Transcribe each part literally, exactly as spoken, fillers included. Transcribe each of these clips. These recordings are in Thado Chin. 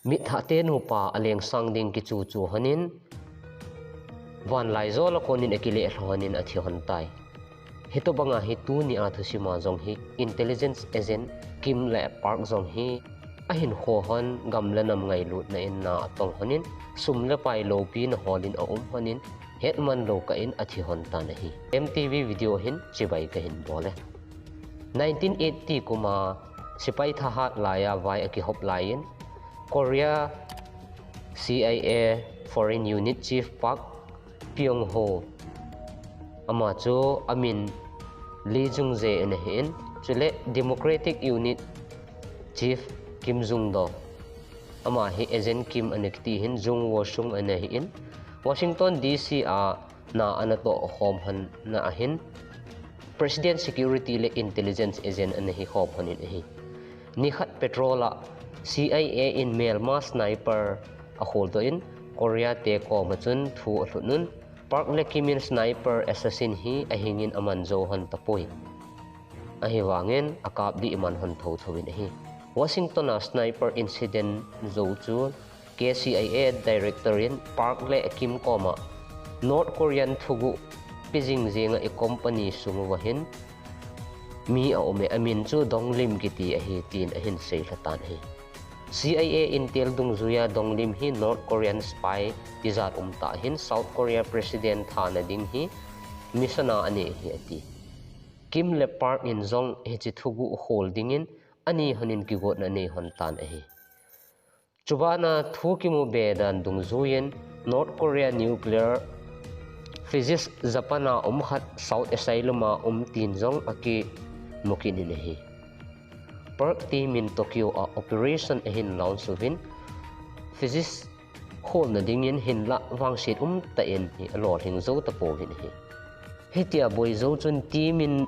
Mitthah te nupa aleng sang ding kichu chu honin, vanlai jol a konin akile lhonin athi hon tai. Hitobanga hi tuni a thusima jong hi intelligence agent Kim le Park jong hi ahin kho hon gam le nam ngailutna in na atong honin, sum le pai lopi na holin aum honin, hetman lo kah in athi hon tan ahi. M T V video hin chibai kahin bol e. Nineteen eighty kuma sipai thahat laiya vai akihop laiyin, Korea C I A Foreign Unit Chief Park Pyung-ho, ama chu amin Lee Jung-jae ana hin, chule Democratic Unit Chief Kim Jung-do, ama hi Agent Kim ana kiti hin, Jung Wo-sung ana hin, Washington D C a na ana toh khom hon na ahin, President Security le Intelligence Agent ana hi khom honin ahi. Nikhat patrol a C I A in melma sniper akhol doh in, Korea te koma chun thu alhut un, Park le Kim in sniper assassin hi ahingin aman jou hon tapoi. Ahivangin akap dih man hon thotho in ahi. Washington a sniper incident jou chu K C I A director in Park le Kim koma North Korean thuguh pe jing jinga i company sung uva hin mi aum e, amin chu Dong Lim kiti ahi, tin ahin seilha tan ahi. C I A intel dungjuiya Dong Lim hi North Korean spy tijat um tah hin South Korea President thana ding hi mission a anei ahi ati. Kim le Park in jong hiche thuguh khol dingin ani honin kigotna nei hon tan ahi. Chubana thu kimu be dan dungjuiyin North Korea nuclear physics Japan a um khat South Asylum a um tin jong akimu kit in ahi. Park team in Tokyo a operation ahin launch uvin, physics kholna dingin hinlah vangset umtah in hi alolhing jou tapouvin ahi. Hitia boi jou chun team in,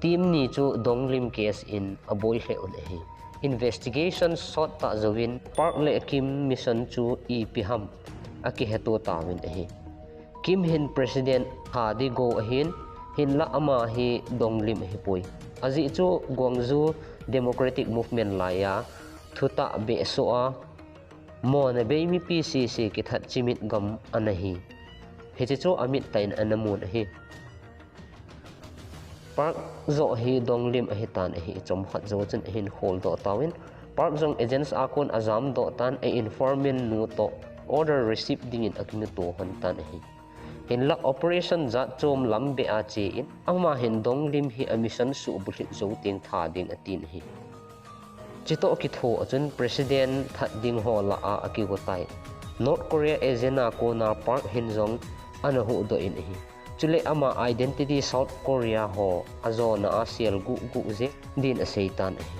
team ni chu Dong Lim case in aboi lheh un ahi. Investigation sot tah jouvin Park le Kim mission chu ipi ham akiheto tauvin ahi. Kim hin President tha ding go ahin, hinlah ama hi Dong Lim ahipoi. Ajeh chu Gwangju Democratic Movement laiya thutah behsoh a, mona bei mipi sese kithat chimit gam ana hi. Hiche chu amit tah in ana mun ahi. Park joh hi Dong Lim ahitan ahi, chomkhat jou chun ahin kholdoh tauvin, Park jong agents a kon ajamdoh tan, a informant nu toh order receive dingin akimuto hon tan ahi. Hinlah operation jatchom lam beh a che in, ama hin Dong Lim hi a mission suhbulhit jou teng tha ding atin ahi. Chutoh kitho a chun President that ding ho lah a akigo tai. North Korea agent a kona Park hin jong ana huhdoh in ahi. Chule ama identity South Korea ho ajona a sel guhguh jeng din aseitan ahi.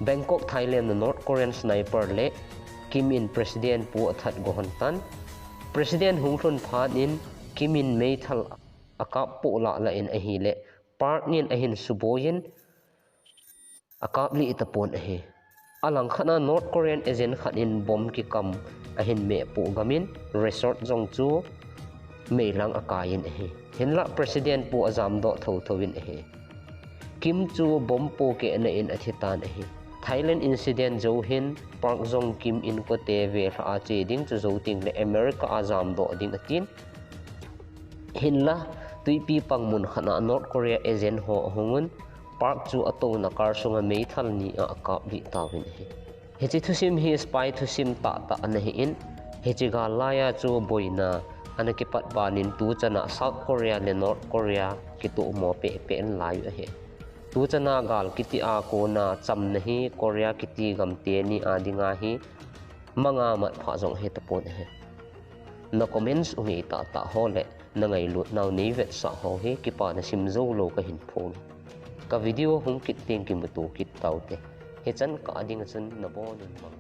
Bangkok, Thailand a North Korean sniper le Kim in President pu athat go hon tan. President hung lhun phat in Kim in meithal akap poh lah lah in ahile, Park in ahin suboiyin, akaplih tapon ahi. Alangkhat a North Korean agent khat in bomb kikam ahin meh poh gamin resort jong chu meilang akaiyin ahi. Hinlah President pu ajamdoh thotho in ahi. Kim chu bomb pohkehna in athitan ahi. Thailand incident jou hin Park jong Kim inkote velhah a che ding chu jou tengle America a jamdoh ding atin. Hinlah, twipi pang mun khat a North Korea agent ho ahung un, Park chu atouna car sunga meithal ni a akaplih tauvin ahi. Hiche thusim hi spy thusim tahtah ana hin, hiche gal laiya chu boina ana kipat banin tuchan a South Korea le North Korea kitohmo pehpeh in lai u ahi. Tuchan a gal kiti a kona chamna hi Korea kiti gam teni a dinga hi manga matphah jong ahi tapon ahi. Na comments u ngei tahtah ho le na ngailutnau nei vetsah ho hi kipana sim joulou kahin phong. Ka video hung kit teng kimuto kit taute. Hichan kah a dinga chun nabonun mang.